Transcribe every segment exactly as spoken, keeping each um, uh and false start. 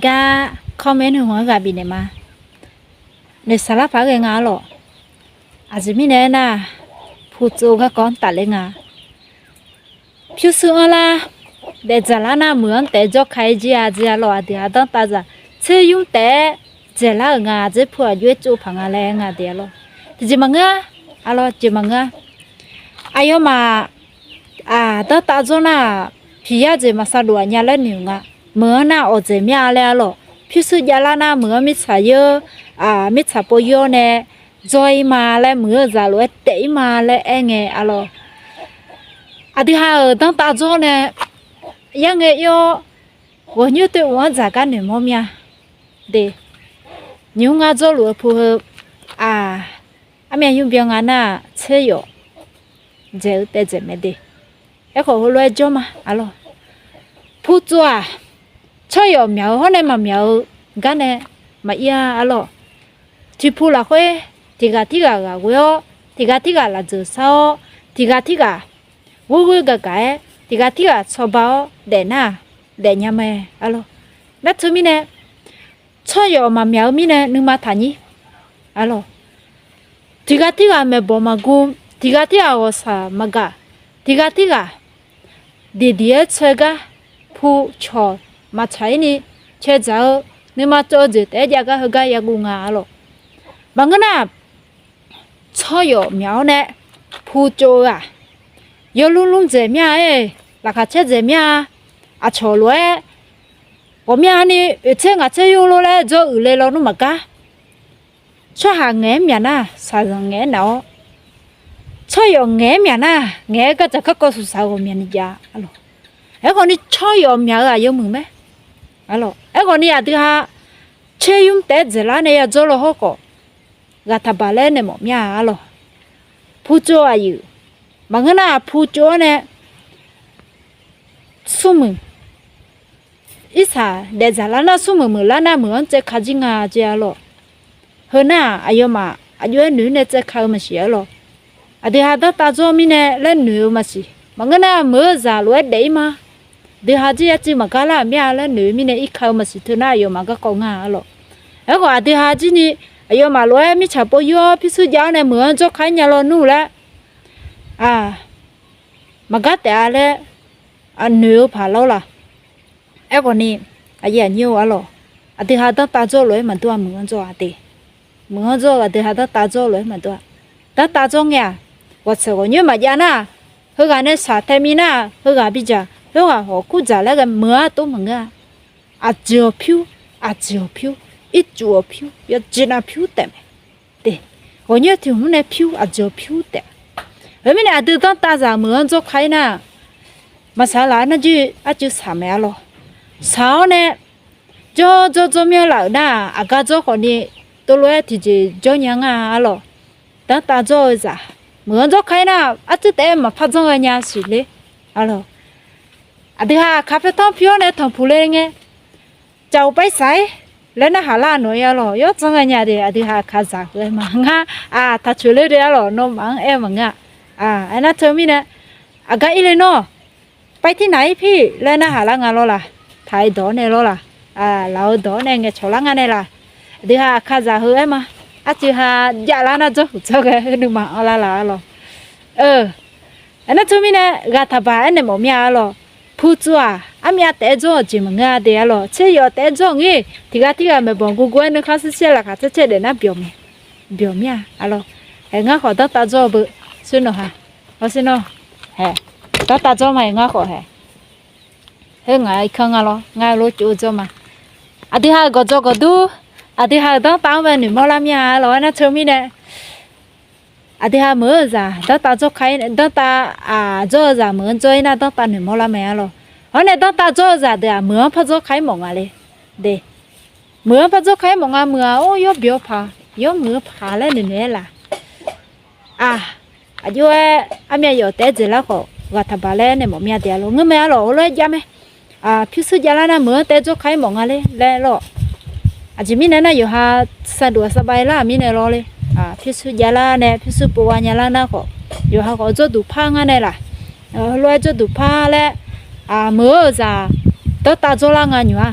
Gar comment hmq-anr ghaq bifnaeq ma. Noeqshaq lar paq-aer ghae nga arlawq. Aqjeq mirnae aernar-aq, putsov garkawv-anr tafler nga. Pyurshuir anrlar, daefdzaq lar nar meuq-anr taef-aer jawrka-ir jir-a jeq arlawq. Aqdui-aq danrtav zaq tser yur taef-aer dzaeqlar-euq nga. Aqdzer pu aqjox-aer tsov paq nga laer nga de arlawq. Tiqjeq maqngeur-a arlawq, jeq maqngeur-a. Aqyawfmaf danrtav dzawr nar-aq, piqyar jeq maqsar dof-aq nya laer noeq-euq nga. Meuq-anr nar-aq awqdzaeq mya laer arlawq. Pyurshuir javlar nar meuq-anr mirtsaq yeur, mirtsaq pov yur-awr nae dzawr-ir ma laer, meuq-eu zaq lof-aer taef-ir ma laer aer ngae arlawq. Aqdui ha-euq danrtav dzawr nae yarngae ir-awr, ghawqnyor toer uq-anr dzaq gar noeqmawr mya de. Nymq-mr ngar dzawrluf-eu pu heu, aq, armyav yur byan nga nar-aq, tser yawf dzaeq-eu taef dzaeq mae de. Aerkhawf heulof-aer jawr ma arlawq. Putsov-aq, tsawryawf myaq-eu hawr nae maqmyaq-eu gar nae maqir-a arlawq. Tiqpu lafkhoer tiqghaq tirghaq ghaq ghoe-awr, tiqghaq tirghaq lafdzeuq sar-awr, tiqghaq tirghaq ghoerghoer gaqgaq-aer, tiqghaq tirghaq tsawba-awr daef nar-aq, daefnya mae arlawq. Nar teumirnae, tsawryawf maqmyaq-eu mirnae nuima taqnyir arlawq. Tiqghaq tirghaq maeqbawq maqguv, tiqghaq tirghaq ghawqshaq maqgaq, tiqghaq tirghaq diqdiq-aer cae gar pu cawq maqtsaq-ir ni cae dzaq-eu, nuima tsov-eu jeq taef-aer jav gar heugar yaguv nga arlawq. Maqngeur nar-aq, tsawryawf myaq-awr nae putsov-eu-aq, yawlmr lmr dzaeq mya-aer, laqkhaq caer dzaeq mya-a. Aqcawq lof-aer ghawqmya ni oeqtser ngaq tser yur lor laer dzawr uiqle lawnmr maqgar. Tsawrhaq ngaeq-aer myaq nar, shaqzanq ngaeq-aer naf-awr, tsawryawf ngaeq-aer myaq nar, ngaeq-aer gardzaq garkawv suqsaq-eu ghawqmyani jav arlawq. Aerkhawf ni tsawryawf myaq-eu aqyawf muiq mae arlawq. Aerkhawf ni aqdui ha tser yur taef-aer dzaeqlar nae yadzawr law hawrkhawf, ghaq taqbaq laer naeq mawf mya arlawq. Putsov aqyuif maqngeur nar-aq putsov-awr nae smrmuiq irsaq daefdzaq lar nar, smrmuiq muiqlar nar meuq-anr tsaevka jir nga jeq arlawq. Heu nar-aq aqyawfmaf aqjox-aer noeq-ir nae tsaevka-eu maqsiq arlawq. Aqdui ha danrtav dzawr mirnae laer noeq-eu maqsiq. Maqngeur nar meuq-eu zaq lof-aer daef-ir ma. Dui ha jir ya cuiv maqgar lar-euq mir-a laer noeq-eu mirnae irka-eu maqsiq teu nar aqyawfmaf garkawv nga arlawq. Aerkhawf aqdui ha jir ni aqyawfmaf lof-aer mirtsaq pov yur-awr pyurshuir jav-awr nae meuq-anr jawrka-ir nya lawnmr laer maqgar taef-a laer noeq-eu paq lawr la. Aerkhawf ni aqyuif aqnyir-eu arlawq, aqdui ha danrtav dzawr lof-aer maqdur-a, meuq-anr dzawr-a de. Meuq-anr dzawr-eu aqdui ha danrtav dzawr lof-aer maqdur-a. Danrtav dzawr ngae-aq, ghawqtsaeq ghawqnyoer maqjav nar-aq, heughaq nae shaq tae mi nar-aq, heughaq bidzaq, heughaq hawq kurdzaq laer ghae meuq-anr tov maqngeur-a. Aqjeq-awq pyur, aqjeq-awq pyur, ircuf-awq pyur, yawjeq nav pyur taef mae. De, ghawqnyoer tiq hmq nae pyur, aqjeq-awq pyur taef. Khoermirnae aqdui danrtav zaq meuq-anr dzawrka-ir nar-aq, maqsaq laf-aer nar jir arcuiv shaq mae arlawq. Shaq-awr nae jawr jawr jawr mir-anr laf-euq nar-aq, aqgar dzawr khawf ni tovlof-aer tiqjeq jawr nya nga arlawq. Danrtav dzawr-eu zaq meuq-anr dzawrka-ir nar-aq, arcuiv taef-aer maqpar dzanr ghae nya siq ler arlawq. Aqdui ha aqkaq paertanr pi-awr nae tanqpuq le ngae, caf-euq paer saq-ir laer narhaq lar nawq-ir arlawq. Yawr dzanr ghae nya de, aqdui ha aqkaq zaq heu-aer ma ngar, aq, taq coeq ler de arlawq, nawmaf-anr aer-eu maqngeur-a. Aernar teumirnae, aqgar ir le nawr, paer tir naq-ir pir laer narhaq lar nga lawr la. Taq-eu dawq-awr nae lawr la. Laf-eu dawq-awr nae ngaeqcawq lar nga nae la. Aqdui ha aqkaq zaq heu-aer ma. Arcuiv ha javlar nar dzawrhuq dzawr ghae nuima anrlar la arlawq. Aernar teumirnae ghaq taqbaq aernaeq mawf mir-a arlawq. Putsov-aq armyav taef-aer dzawr-awq jeq maqngeur-a de arlawq. Tser yawf taef-aer dzawr-awq ngae, tiqghaq tirghaq maeqbawq guvguv-aer nuikhanr sirsaer laqkhaq caer caer daef nar byawq mae. Byawq mir-a arlawq. Haeq ngar khawf danrtav dzawr-eu beu, sher nawq ha. Hawsher nawr, haeq, danrtav dzawr ma-iq ngar khawf haeq. Khoer ngaq-euq irkanr nga lawr, ngar-eu lof tsov-eu dzawr ma. Aqdui ha-euq gawqdzawq gawqdur, aqdui ha-euq danrtav-anr bae noeqmawr lar mir-a arlawq. Aernar teumirnae, aqdui ha meuq-eu zaq danrtav dzawr ka-ir, danrtav, aq, dzawr-eu zaq meuq-anr dzawr-ir nar danrtav noeqmawr lar mae arlawq. Hawr nae danrtav dzawr-eu zaq deuq-aq meuq-anr par dzawr ka-ir mawf nga le. De, meuq-anr par dzawr ka-ir mawf nga meuq-aq, or, yawr byawq-eu paq, yawr muiq-eu paq laer noeqnoeq-aer laf. Aq, aqjox-aer armyav yawf taef-aer dzaeqlar khawf ghaq taqbaq laer nae mawf mir-a de arlawq. Ngeurmae arlawq, heulof-aer jav mae. Pyurshuir javlar nar meuq-anr taef-aer dzawr ka-ir mawf nga le laer lawr. Aqjeq mirnae nar yawqha saqduq aqsaqbav-aer lar-euq mirnae lawr le. Pyurshuir javlar nae pyurshuir pov ghav nyalar nar khawf, yawqha khawf dzawrduq par ngar nae laq. Heulof-aer dzawrduq par laer, meuq-eu zaq danrtav dzawrlar nga nymq-a.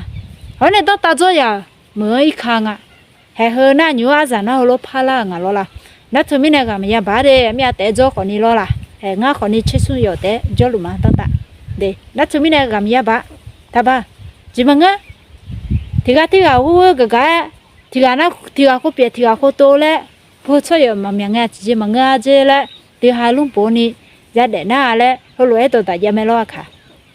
Hawr nae danrtav dzawr yaq-euq meuq-anr irka nga. Haeq heu nar nymq-mr arzaq nar heulof parlar-euq nga lawr la. Nar teumirnae ghaq maqya baq de, armyav taef-aer dzawr khawfni lawr la. Haeq ngar khawfni tsersmr yawf taef-aer jawrluf ma danrtav de. Nar teumirnae ghaq maqya baq. Taqbaq, jeq maqngeur. Tiqghaq tirghaq ghoer ghoer gaq gaq-aer, tiqghaq nar tiqghaq khoer pyeuf tiqghaq khoer tov laer, pu tsawrhaq yawf maqmyaq ngae tiqjeq maqngeur-a jer laer, tiqghaq lmr bof ni yadaef nar-a laer heulof-aer dawqdaq jav mae lawr-a kaq.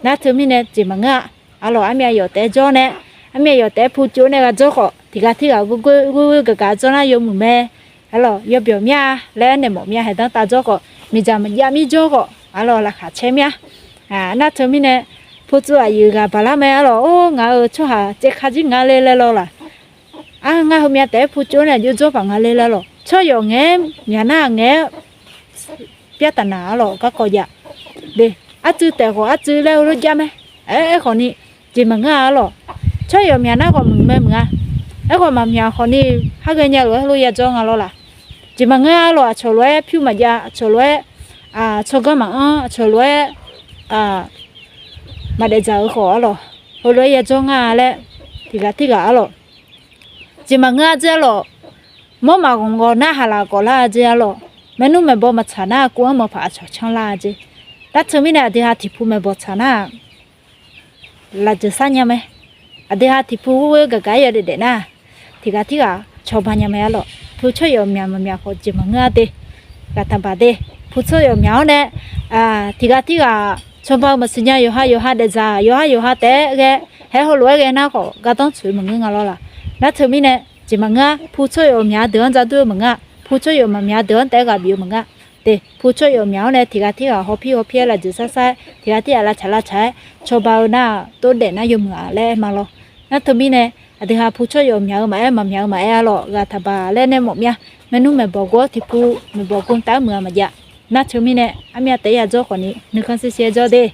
Nar teumirnae jeq maqngeur-a. Arlawq, armyav yawf taef-aer jawr nae, armyav yawf taef-aer pu tsov nae ghaq dzawr khawf, tiqghaq tirghaq ghoer ghoer gaq gaq dzawr nar yawmuiq mae. Arlawq, yawbyawq mya-a laer aernaeq mawf mya. Haeq danrtav dzawr khawf, miqdzaq maqjav mir jawr khawf, arlawq, laqkhaq caer mya. Nar teumirnae, pu tsov aqyuif ghaq baqlar mae. Arlawq, or, ngaq-euq tsawrhaq caevka jir nga le laer lawr la. Ar, ngar heumyav taef-aer pu tsov nae aqjox dzawr paq nga le laer lawq. Tsawrhaq yawf ngaeq-aer myaq nar ngaeq-aer pyar taf naq. Arlawq, garkawv jav de. Artsuiv taef khawf artsuiv laer heulof jav mae. Aer, aerkhawfni jeq maqngeur-a. Arlawq, tsawrhaq yawf myaq nar khawf muiq mae muiq-a. Aerkhawf maqmyaq khawfni, har ghaenya lof-aer heulof ya dzawr nga lawr la. Jeq maqngeur-a. Arlawq, aqcawq lof-aer pyur maqjav, aqcawq lof-aer tsawrganr maqanr, aqcawq lof-aer maqdaef dzaq-eu khawf, arlawq, heulof-aer ya dzawr nga laer, tiqghaq tirghaq, arlawq, jeq maqngeur-a jer. Arlawq, mawrmaf ghanq ghawq nar haqlaf gawq lar-a jer. Arlawq, maernmr maeqbawq maqtsaq nar kuv-anr mawqpaq aqcawq canr lar-a jer. Nar teumirnae aqdui ha tiqpu maeqbawq tsaq nar lafjeuq sar nya mae. Aqdui ha tiqpu ghoer ghoer gaq gaq-aer yawdaef daef nar, tiqghaq tirghaq cawba nya mae. Arlawq, pu tsawrhaq yawf myaq maqmyaq khawf jeq maqngeur-a de. Ghaq taqbaq de. Pu tsawrhaq yawf myaq-awr nae, tiqghaq tirghaq cawba-eu maqsiq nya. Yawqha yawqha daefdzaq, yawqha yawqha taef-aer ghae, haeq heulof-aer ghae nar khawf gardanr tsoeq-eu maqngeur nga lawr la. Nar teumirnae jeq maqngeur-a. Pu tsawrhaq yawf myaq-eu deuq-anr dzar dur-eu maqngeur-a. Pu tsawrhaq yawf maqmyaq-eu deuq-anr taef-aer ghaq bif-eu maqngeur-a de. Pu tsawrhaq yawf myaq-awr nae tiqghaq tirghaq hawpir hawpir-aer lafjeuq sar sar-aer, tiqghaq tirghaq lavtsaq lavtsaq-aer cawba-eu nar tov daef nar yawmuiq-a laer aer ma lawr. Nar teumirnae aqdui ha pu tsawrhaq yawf myaq-eu maqaer, maqmyaq-eu maqaer, arlawq, ghaq taqbaq laer nae mawf mya. Maernmr maeqbawq ghoer tiqpu maeqbawq ghoer taf-aer muiq-a maqjav. Nar teumirnae armyav taef-aer ya dzawr khawfni nuikhanr sir sir-aer dzawr de.